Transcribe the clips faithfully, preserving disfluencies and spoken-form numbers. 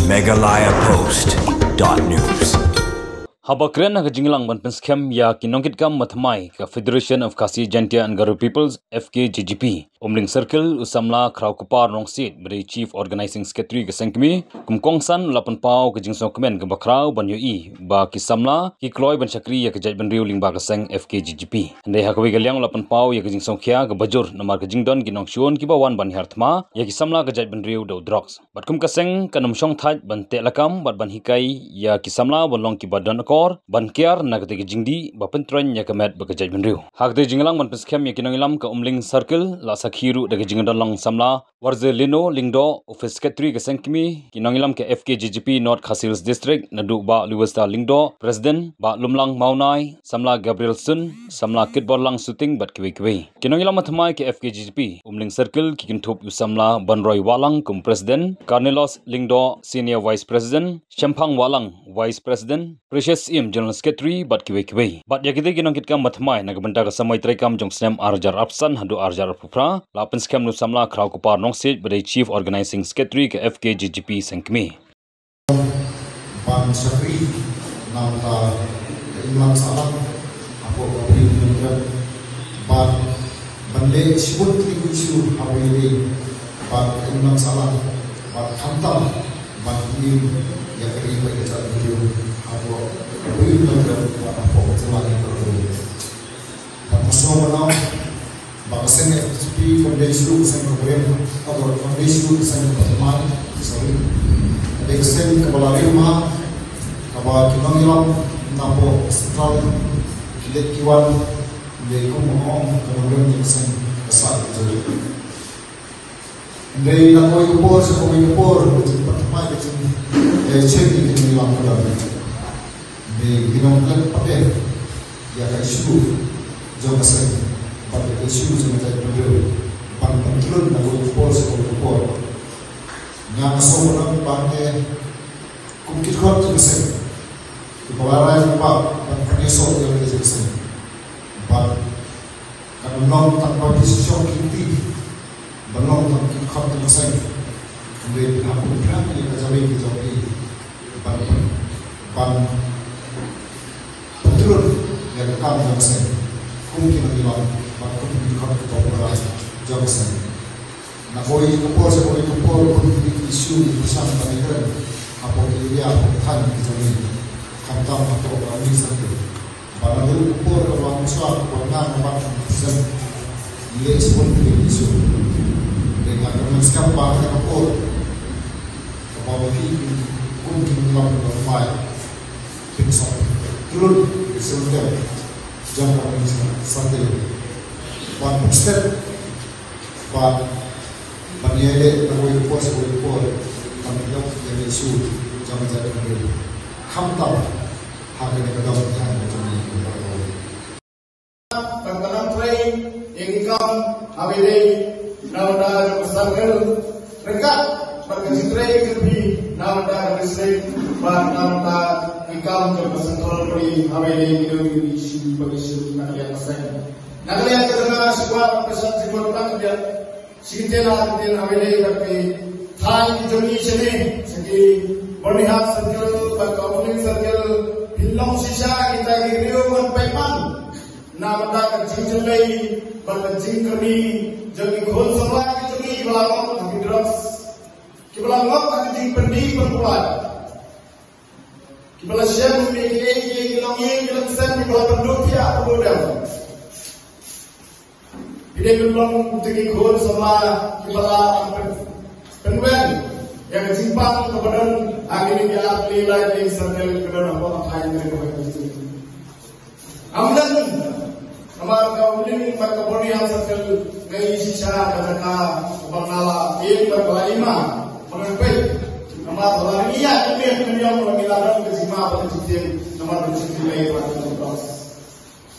Meghalaya Post dot news. Haba kren ha ka jingïalang ban pynskhem ïa ki nongkitkam ba thymmai ka Federation of Khasi Jaintia and Garo Peoples, F K J G P, Umling Circle, u samla Khrawkupar Nongsiej, ba dei Chief Organizing Secretary ka seng kmie, kum kongsan u la pynpaw ka jingsngewkmen kaba khraw ban ïohi ba ki samla ki kloi ban shakri ïa ka jaitbynriew lyngba ka seng F K J G P. Hynrei ha kawei ka liang u la pynpaw ïa ka jingsngewkhia kaba jur namar ka jingdon ki nongshun kiba wan ban hiar thma ïa ki samla ka jaitbynriew da u drugs. Bad kum ka seng kan ym shong thait ban teh lakam bad ban hikai ïa ki samla ban long kiba don akor ban kiar na katei ka jingdih ba pyntroiñ ïa ka met bad ka jaitbynriew. Ha katei ka jingïalang ban pynskhem ïa ki nongïalam ka Umling Circle la sakhi ruh da ka jingdon lang samla Warzelino Lyngdoh, Office Secretary ka seng kmie, ki nongïalam ka F K J G P North Khasi Hills District, naduh Bah Lewis Lyngdoh, President, Bah Lumlang Mawnai, samla Gabriel Sun, samla Kitborlang Suting bad kiwei kiwei. Ki nongïalam ba thymmai ka F K J G P Umling Circle ki kynthup ïa u samla Banroi Wahlang kum President, Carnelos Lyngdoh, Senior Vice President, Shemphang Wahlang, Vice President, Precious Im, General Secretary bad kiwei kiwei. Bad ïa kitei ki nongkitkam ba thymmai na ka bynta ka samoi treikam jong snem ar hajar arphew san haduh ar hajar arphew phra la pynskhem da u samla Khrawkupar Nongsiej ba dei Chief Organizing Secretary ka F K J G P seng kmie. Ban shakri na ka bynta ka imlang sahlang hapoh ka Bri u Nongkrem, bad ban leh shibun tylli ki issue ha kawei ka liang, bad ka imlang sahlang, bad khamtam ban im ïa ka ri bad ka jaitbynriew hapoh ka Bri u Nongkrem bad hapoh ka jylla ka ri. Bad nga sngew ba nang ba ka seng F K J G P kam dei shuh ka seng kaba rem, ka ba kam dei shuh ka seng kaba thymmai, sorry. Ka dei ka seng kaba la rem ha kaba ki nongïalam napoh Central ki leit ki wan, dei kum ba nga ong ka nongrem jong ka seng ka sah ka jong. Hynrei na kawei ka por sha kawei ka por ka jingpynthymmai ka jing, eh, ïaishim ïa ki nongïalam ka dang. Hynrei ngi nang klet pateng ïa ka issue jong ka seng bad ïa ka issue jong ka jaitbynriew ban pyntlun na kawei ka por sha kawei ka por. Nga nga sngewbha ba ngi kum ki dkhot jong ka seng kiba la rai ban pynïasoh, ban pynïasoh ïa ka seng. Bad kan ym long tang ba phi shu shong ki lynti, ban long tang ki dkhot jong ka seng. Hynrei phin hap ban pynphriang ïa ka jingmih ka jong phi ban, ban pyntlun ïa ka kam jong ka seng kum ki nongïalam bad kum ki dkhot kiba pura jong ka seng. Na kawei ka por sha kawei ka por, bun ki issue ki pyrshang ban ïakren hapoh ka area, hapoh ka thaiñ ka jong ngi, khamtam hapoh ka Umling Circle. Ba naduh ka por kaba nga sngewsih ba nga nga bat represent, ngi leh shibun ki issue. Te nga kyrmen skhem ba ha kane ka por kaba ma phi kum ki nongïalam ba thymmai, phin sa pyntlun ïa ka seng jong ka Umling Circle ban pynstep bad ban ïaleh na kawei ka por sha kawei ka por ban pynïoh ïa ka issue jong ka jaitbynriew, khamtam ha kane ka dong ka thaiñ ka jong ngi. Ban pyntrei ïa ki kam ha kawei na ka bynta ka circle, ryngkat bad ka jingtrei ka jong phi na ka bynta ka district bad na ka bynta ki kam jong ka central body ha kawei ki dei ki issue, ki issue na ka liang ka seng. Na ka liang ka jong nga, shuwa ban pynshai jingmut tang ka, shi kyntien ar kyntien ha kawei bad ki thaiñ ki jong ngi shane, sha ki Byrnihat Circle bad ka Umling Circle, phin long shisha kita ki briew ban pynman na ka bynta ka jingkyrlei bad ka jingkyrni jong ki khun samla ki jong ngi ba la ngop ha ki drugs, kiba la ngop ha ki jingpyndi pynpait, kiba la shem ïa kiei kiei ki longïing ki longsem, kiba la pynduh thiah pynduh dem. Phi dei ban long tang ki khun samla kiba lah ban pyn, pynweng ïa ka jingpang kaba don ha kine ki ar tylli lai tylli ki circle kiba don hapoh ka thaiñ kane kaba ngi. Ym don, namar ka Umling bad ka Byrnihat Circle ka dei shisha ka jaka kaba nga la im bad ba la im, ba ngan peit. Namar ba la ngi ïaid ngi ïaid ngi ïaid ba ngi la don ka jingma bad ka jingtieng namar ka jingtieng bad ka jingtieng.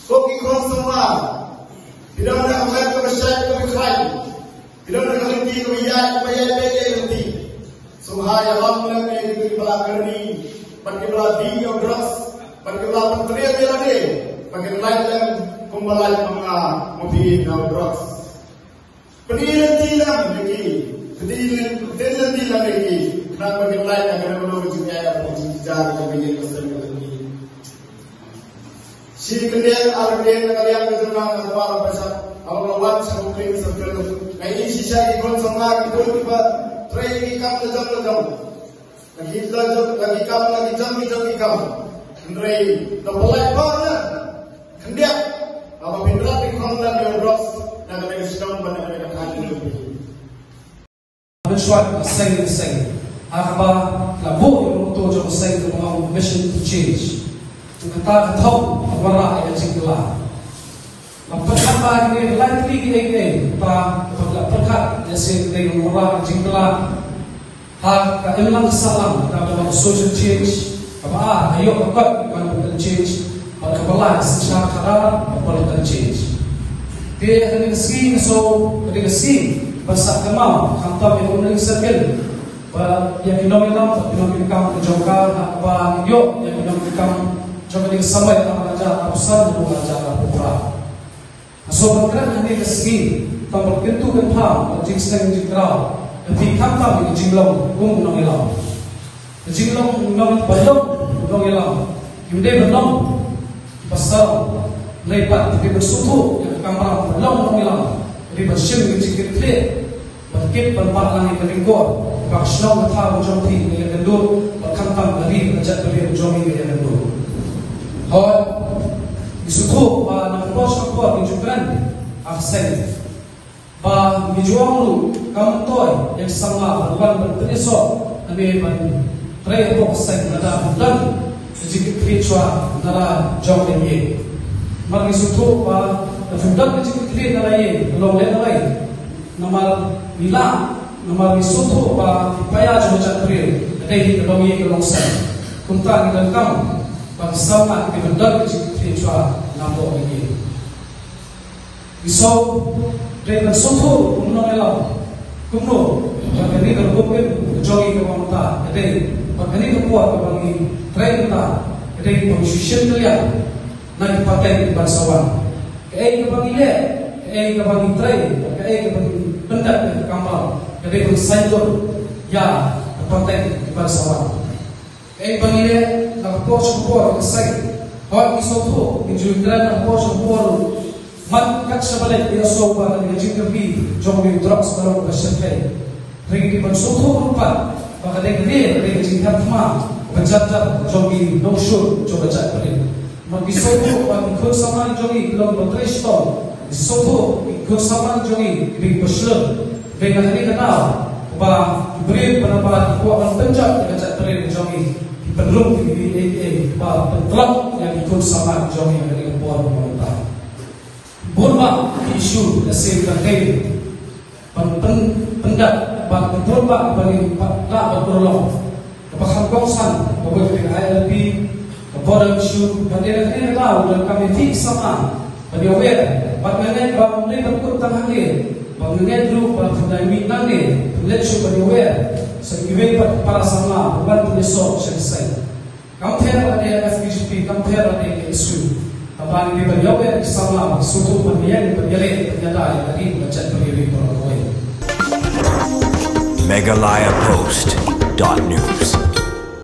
Ko ki khun samla, phi don da ka met kaba shait kaba khlaiñ, phi don da ka lynti kaba ïaid kaba ïaid beit ïaid lynti. Sngewbha ïalam lem ïa kito kiba la kyrni bad kiba la die ïa u drugs bad kiba la pyntrei ïa lade ba kin lait lem kumba lait ma nga ma phi na u drugs. Pynïaid lynti lem ïa ki, pynïaid lynti lem ïa ki. Nang ba ngin lait na ka nongno ka jingïaid ka jingjar ka jingïaid ka seng ka jingïaid. Shi kyndeng ar kyndeng na ka liang ka jong nang na ka bynta ba sha, haba la wan sha u Prince of Wales. Nga ïohi shisha ki khun samla ki khun kiba trei ki kam la jong la jong. La ki la jong la ki kam la ki jong ki jong ki kam. Hynrei da pynlait ba na khyndiat haba pynrat ki khun na ki drugs na ka liang shnong ba na ka liang ka thaiñ. Mynshuwa ka seng ka seng ha kaba la buh ïa u motto jong ka seng kaba ong Mission to Change. Kata ka thong ka wanrah ïa ka jingkylla. Ba pyrkhat ba kine ki lai tylli ki ei ki ei, ba, ba la pyrkhat ïa seng ka dei ka wanrah ïa ka jingkylla. Ha ka imlang ka sahlang kaba ong social change. Kaba ar, ka ïoh ka kot ban pyndonkam change, bad kaba lai ka synshar khadar ban pyndonkam change. Te ha kane ka sngi nga sngew ka dei ka sngi ban sah kynmaw khamtam ïa u nongïalam, ba ïa ki nongïalam, ki nongïalam ka jong ka, ha kaba ïoh ïa ki nongïalam jong ka dei ka samoi kaba la jia ka phew san, kaba la jia ka phew phra. Nga sngew ban kren ha kane ka sngi, tang ban kyntu kynpham ïa ka jingsneng jingkraw, ïa phi khamtam ïa ka jinglong kum u nongïalam. Ka jinglong u nong, ban long u nongïalam, ym dei ban long u pastor, hynrei pat ka dei ban sngewthuh ïa ka kamram ban long u nongïalam, ka dei ban shim ïa ka jingkitkhlieh. Ban kit ban pah lang ïa ka lyngkor, ba ka shnong ka thaw ka jong phi ka ïakynduh, bad khamtam ka ri bad ka jaitbynriew jong ngi ka ïakynduh. Hooid, ngi sngewthuh ba na ka por sha ka por ngi ju kren ha ka seng ba ngi ju ong ruh kam myntoi ïa ki samla ban wan ban pynïasoh, lane ban trei hapoh ka seng lada phi don ka jingkitkhlieh shuwa na la jong ka ïing. Namar ngi sngewthuh ba lada phi don ka jingkitkhlieh na la ïing, ka long lehnohei. Namar ngi lah, namar ngi sngewthuh ba ki paia jong ka jaitbynriew ka dei hi ka longïing ka longsem. Kumta ngi donkam ba ki samla ki dei ban don ka jingkitkhlieh shuwa napoh ka ïing. Ngi sngew dei ban sngewthuh kum u nongïalam kumno ba kane ka rukom im ka jong ngi kaba mynta ka dei, ba kane ka por kaba ngi trei mynta ka dei ban shu shim kylliang na ki pateng kiban sa wan. Kaei kaba ngi leh, kaei kaba ngi trei, kaei kaba ngi pyndep ïa ka kamram, ka dei ban saiñdur ïa ka pateng kiban sa wan. Kaei ba ngi leh na ka por sha ka por ha ka seng. Hooid, ngi sngewthuh, ngi ju kren na ka por sha ka por ruh. Man kat shaba leit ngi la sngew ba ka jingkyrmen jong ngi u drugs ka long kaba shyrkhei. Hynrei ngi dei ban sngewthuh ruh pat ba ka dei ka dei ka jingkyrmen kaba jar jar jong ngi nongshun jong ka jaitbynriew. Namar ngi sngewthuh ba ki khun samla jong ngi ki long kiba trei shitom. Ngi sngewthuh ki khun samla jong ngi ki dei kiba shlur. Dei na kane ka daw ba ki briew ba na ba ki kwah ban pynjot ïa ka jaitbynriew jong ngi, ki pynrung ïa ki ei ei ba pyntlot ïa ki khun samla jong ngi ha kane ka por ba mynta. Bun bah ki issue, ka seng ka tei ban pyn, pyndap bad ka bun bah ba ngi pat lah ban urlong. Kaba kham kongsan kawei ka dei ka I L P, ka border issue, bad ïa kane ka daw donkam ïa phi ki samla ban ïa aware. Bad nga ngeit ba ym dei ban kut tang hangne, ba nga ngeit ruh ba phin da mih nangne phin leit shuh ban ïa aware sa kiwei pat ki para samla ban wan pynïasoh sha ki seng. Kam pher lada dei F K J P, kam pher lada dei K S U. Tangba ngi dei ban ïa aware ïa ki samla ba sngewthuh ban ïeng ban ïaleh ban ïada ïa ka ri bad ka jaitbynriew baroh kawei. Meghalaya Post dot news.